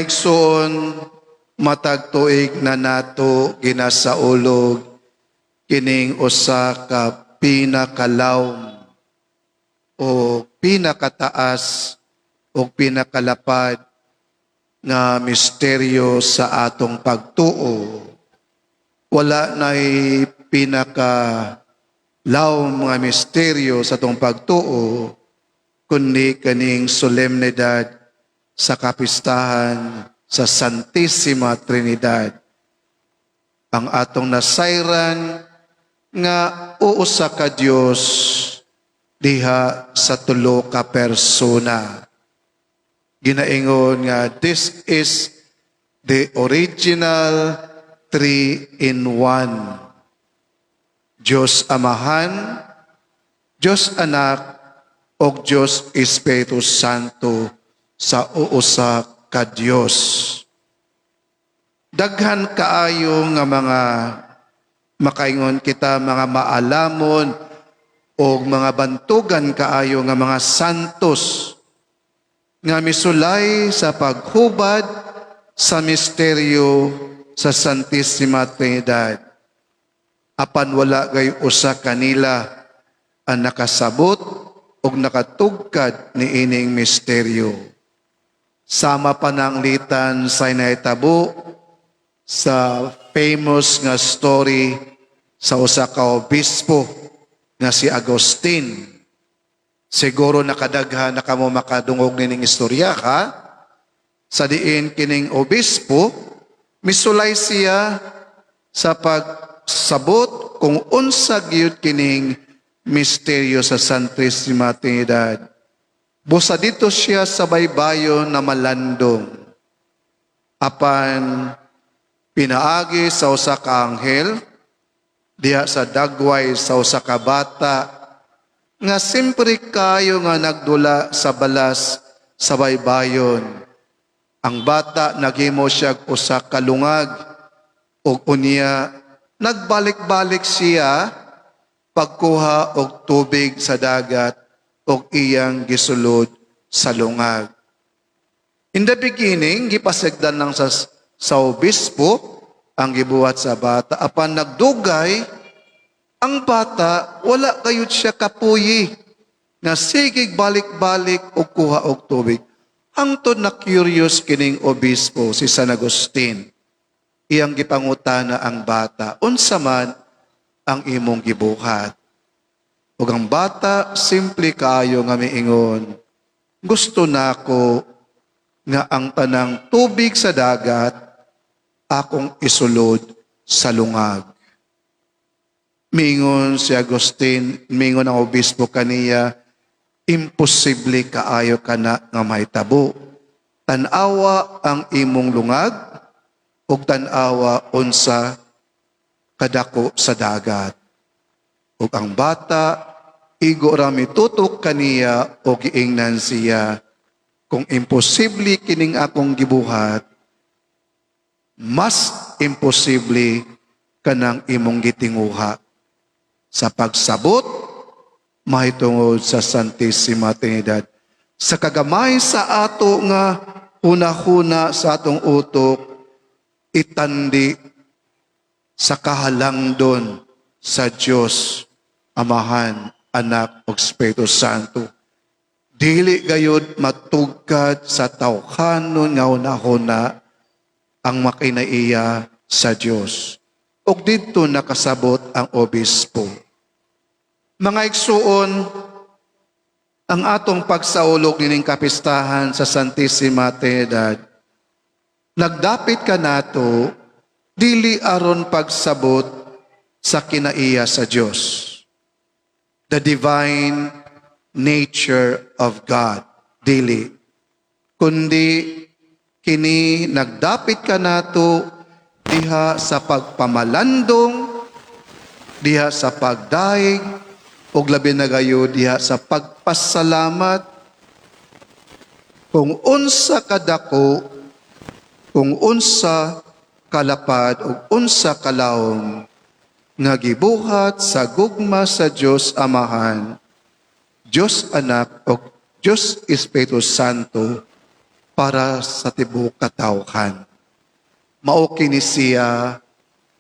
Igsoon, matag tuig na nato ginasaulog kining usa ka pinakalawom o pinakataas o pinakalapad nga misteryo sa atong pagtuo. Wala na'y pinaka lawom nga misteryo sa atong pagtuo kundi kaning solemnidad sa kapistahan sa Santissima Trinidad. Ang atong nasayran nga uusa ka Dios diha sa tulo ka persona. Ginaingon nga this is the original three in one. Diyos Amahan, Diyos Anak, o Diyos Espiritu Santo sa uusa ka Diyos. Daghan kaayo nga mga, makaingon kita, mga maalamon o mga bantugan kaayo nga mga santos nga misulay sa paghubad sa misteryo sa Santissima Trinidad. Apan wala gay usa kanila ang nakasabot og nakatugkad niining misteryo. Sama pananglitan sa nahitabo sa famous nga story sa usa ka obispo nga si Agustin. Siguro nakadaghan na kamo makadungog nining istorya ka. Sa diin kining obispo, misulay siya sa pagsabot kung unsa gyud kining misteryo sa Santissima Trinidad. Busa dito siya sa baybayon na malandong. Apan pinaagi sa usa ka anghel diha sa dagway sa usa ka bata nga simpre kayo nga nagdula sa balas sa baybayon. Ang bata naghimo siya usa ka lungag ug unya nagbalik-balik siya pagkuha og tubig sa dagat ug iyang gisulod sa lungag. In the beginning, gipasigdan lang sa obispo ang gibuhat sa bata. Apan nagdugay, ang bata, wala kayod siya kapuyi nga sigig balik-balik og kuha og tubig. Hangtod na curious kining obispo, si San Agustin. Iyang gipangutana ang bata, "Unsa man ang imong gibuhat?" Ug ang bata, simple kaayo nga miingon, "Gusto nako nga ang tanang tubig sa dagat akong isulod sa lungag." Mingon si Agustin, mingon ang obispo kaniya, "Imposible kaayo kana nga mahitabo. Tan-awa ang imong lungag ug tan-awa unsa kadako sa dagat." Ug ang bata igo ra mitutok kaniya o giingnan siya, "Kung imposible kining akong gibuhat, mas imposible kanang imong gitinguha sa pagsabot mahitungod sa Santissima Trinidad." Sa kagamay sa ato nga huna-huna sa atong utok, itandi sa kahalangdon sa Diyos Amahan, Anak ug Espiritu Santo. Dili gayud matugkad sa tawhanon nga hunahuna ang makinaiya sa Dios. Ug didto nakasabot ang obispo. Mga igsuon, ang atong pagsaulog nining kapistahan sa Santissima Trinidad, nagdapit kanato dili aron pagsabot sa kinaiya sa Dios. The divine nature of God, dili. Kundi kini nagdapit kanato diha sa pagpamalandong, diha sa pagdaig, ug labi na gayud diha sa pagpasalamat kung unsa kadako, kung unsa kalapad ug unsa kalawom nga gibuhat sa gugma sa Dios Amahan, Dios Anak ug Dios Espiritu Santo. para sa tibuok katawhan. Mao kini siya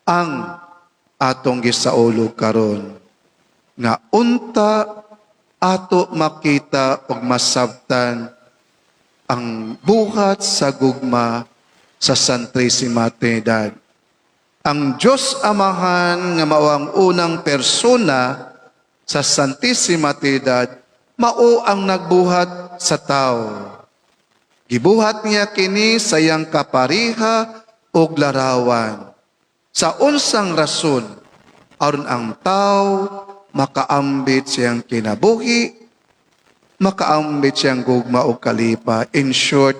ang atong gisaulog karon nga unta ato makita ug masabtan ang buhat sa gugma sa Santissima Trinidad. Ang Diyos Amahan nga mao ang unang persona sa Santissima Trinidad, mao ang nagbuhat sa tao. Gibuhat niya kini sa iyang kapariha ug larawan. Sa unsang rason? Aron ang tao makaambit siyang kinabuhi, makaambit siyang gugma o kalipa. In short,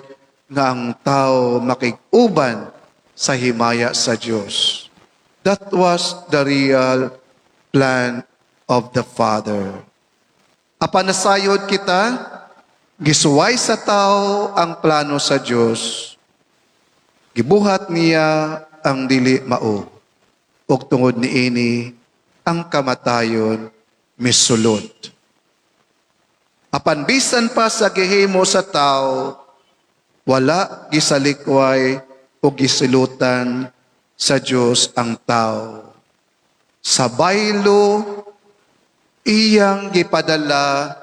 nga ang tao makig-uban sa himaya sa Diyos. That was the real plan of the Father. Apan nasayod kita, gisuway sa tao ang plano sa Diyos. Gibuhat niya ang dili mao. Ug tungod niini, ang kamatayon misulod. Apan bisan pa sa gihimo sa tao, wala gisalikway o gisilutan sa Diyos ang tao. Sa baylo, iyang gipadala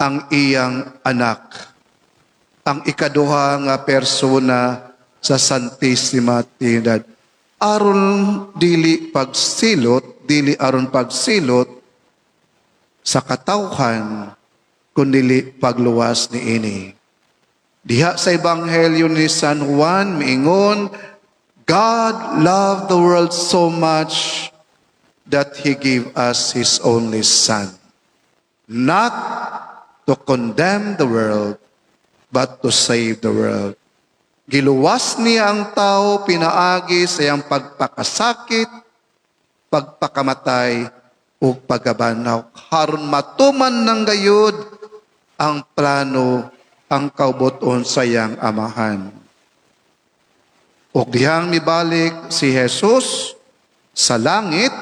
ang iyang anak, ang ikaduha nga persona sa Santissima Trinidad. Aron dili pagsilot, dili aron pagsilot sa katawhan, kundili pagluwas niini. Diha sa Ebanghelyo ni San Juan, miingon, "God loved the world so much that He gave us His only Son, not to condemn the world, but to save the world." Giluwas niya ang tao pinaagi sa iyang pagpakasakit, pagpakamatay, ug pagkabanhaw. Aron matuman ng gayud ang plano, ang kaubuton sa iyang Amahan. Ug dihang mibalik si Jesus sa langit,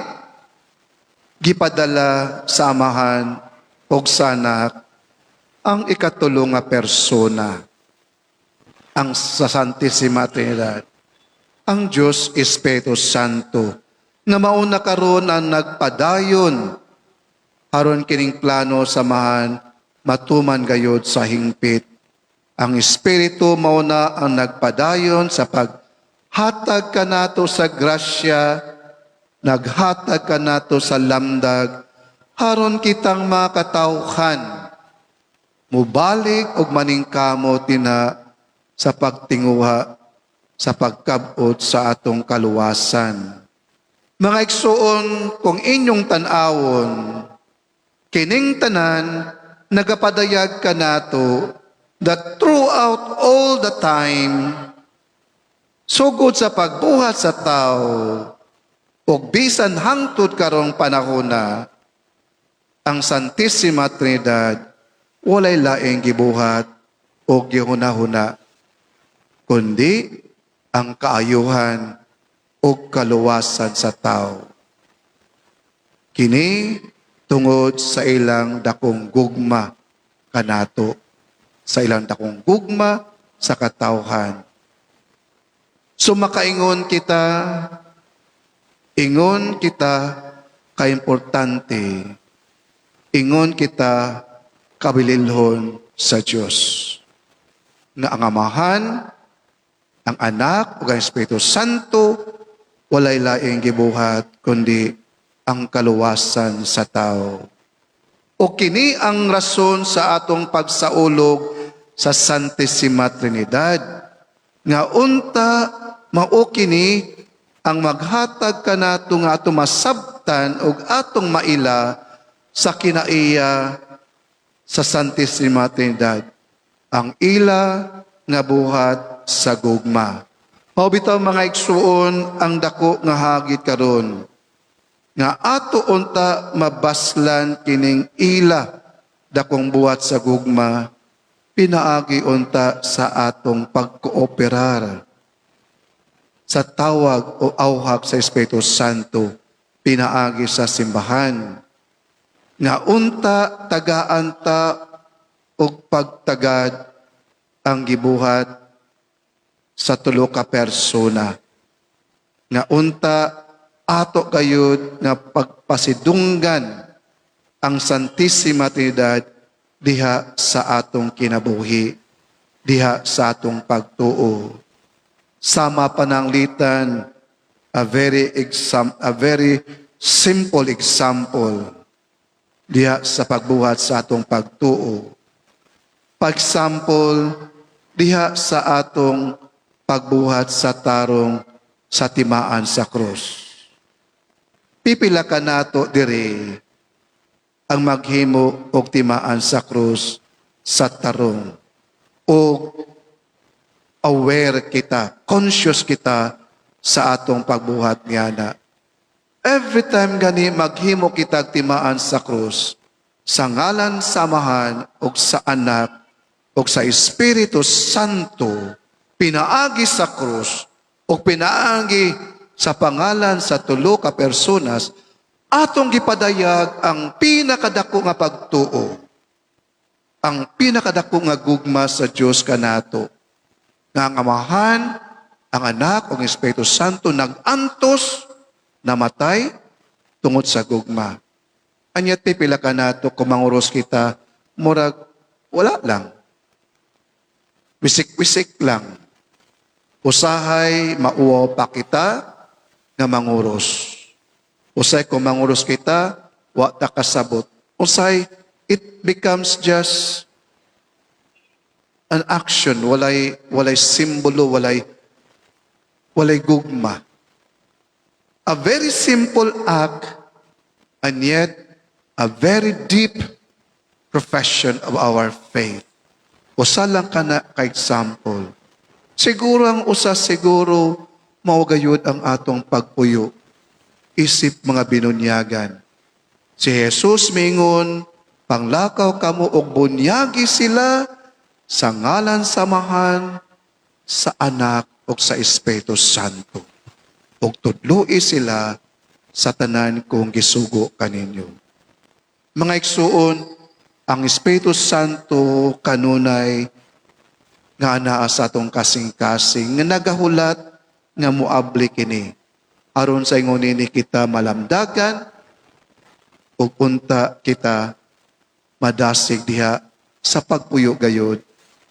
gipadala sa Amahan ug sa Anak ang ikatulo nga persona ang sa Santissima Trinidad, ang Diyos Espiritu Santo, nga mauna karon ang nagpadayon aron kining plano sa Amahan matuman gayod sa hingpit. Ang Espiritu mauna ang nagpadayon sa paghatag kanato sa grasya, naghatag kanato sa lamdag, aron kitang mga katawhan mubalik og maningkamot tina sa pagtinguha sa pagkabot sa atong kaluwasan. Mga igsuon, kung inyong tan-awon, kining tanan nagapadayag kanato that throughout all the time, sugod sa pagbuhat sa tao, ug bisan hangtod karong panahona, ang Santissima Trinidad walay laing gibuhat o gihuna-huna, kundi ang kaayuhan o kaluwasan sa tao. Kini tungod sa ilang dakong gugma kanato, sa ilang dakong gugma sa katawhan. So makaingon kita, ingon kita kaimportante, ingon kita kabililhon sa Diyos. Nga ang Amahan, ang Anak, ug ang Espiritu Santo, walay laing gibuhat kundi ang kaluwasan sa tao. O kini ang rason sa atong pagsaulog sa Santissima Trinidad. Nga unta mao kini ang maghatag kanato nga atong masabtan ug atong maila sa kinaiya sa Santissima Trinidad. Ang ila nga buhat sa gugma. Mao bitaw, mga igsuon, ang dako nga hagit karon nga ato unta mabaslan kining ila dakong buhat sa gugma pinaagi unta sa atong pagkooperar sa tawag o auhag sa Espiritu Santo pinaagi sa simbahan, nga unta tagaan ta og pagtagad. ang gibuhat sa tulo ka persona nga unta ato gayud nga pagpasidunggan ang Santissima Trinidad diha sa atong kinabuhi, diha sa atong pagtuo. Sama pananglitan, a very simple example diha sa pagbuhat sa atong pagtuo. Pag-example diha sa atong pagbuhat sa tarong sa timaan sa krus. Pipila ka nato diri ang maghimo og timaan sa krus sa tarong o aware kita, conscious kita sa atong pagbuhat niana? Every time gani maghimo kita og timaan sa krus, sa ngalan sa Amahan ug sa Anak ug sa Espiritu Santo, pinaagi sa krus ug pinaagi sa pangalan sa tulo ka personas, atong gipadayag ang pinakadako nga pagtuo, ang pinakadako nga gugma sa Dios kanato. Nga ang Amahan, ang Anak ug ang Espiritu Santo nag-antos, namatay tungod sa gugma. Anya pila ka nato, kung manguros kita, murag wala lang. Wisik-wisik lang. Usahay mauwaw pa kita nga manguros. Usahay kung manguros kita, wa ta kasabot. Usahay it becomes just an action, walay simbolo, walay gugma. A very simple act and yet a very deep profession of our faith. Usa lang kana ka example. Siguro ang usa siguro mao gayud ang atong pagpuyo isip mga binunyagan. Si Jesus mingon, "Panglakaw kamo og bunyagi sila sa ngalan sa Amahan, sa Anak ug sa Espiritu Santo. Ug tudloi sila sa tanan kong gisugo kaninyo." Mga igsuon, ang Espiritu Santo kanunay nga anaa sa atong kasing-kasing nga nagahulat nga moabli kini aron sa ingon nini kita malamdagan ug unta kita madasig diha sa pagpuyo gayod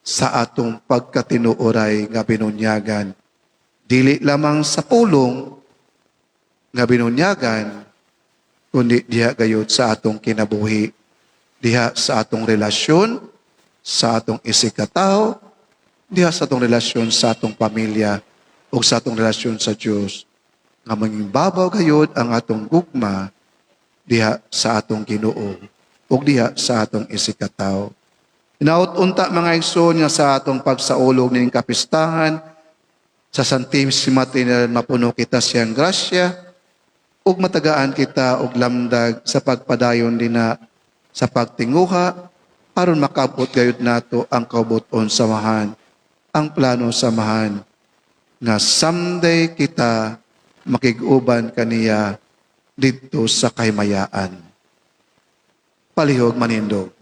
sa atong pagkatinuoray nga binunyagan, dili lamang sa pulong nga binunyagan, kundi diha gayod sa atong kinabuhi, diha sa atong relasyon sa atong isigkatawo, diha sa atong relasyon sa atong pamilya ug sa atong relasyon sa Dios, nga manging babaw gayod ang atong gugma diha sa atong Ginoo ug diha sa atong isigkatawo. Hinaot unta, mga igsoon, nga sa atong pagsaulog ning kapistahan sa Santissima Trinidad, mapuno kita siyang grasya ug matagaan kita og lamdag sa pagpadayon dina sa pagtinguha aron makabot gayud nato ang kabubut-on sa Amahan, ang plano sa Amahan nga someday kita makig-uban kaniya didto sa kahimayaan. Palihog manindog.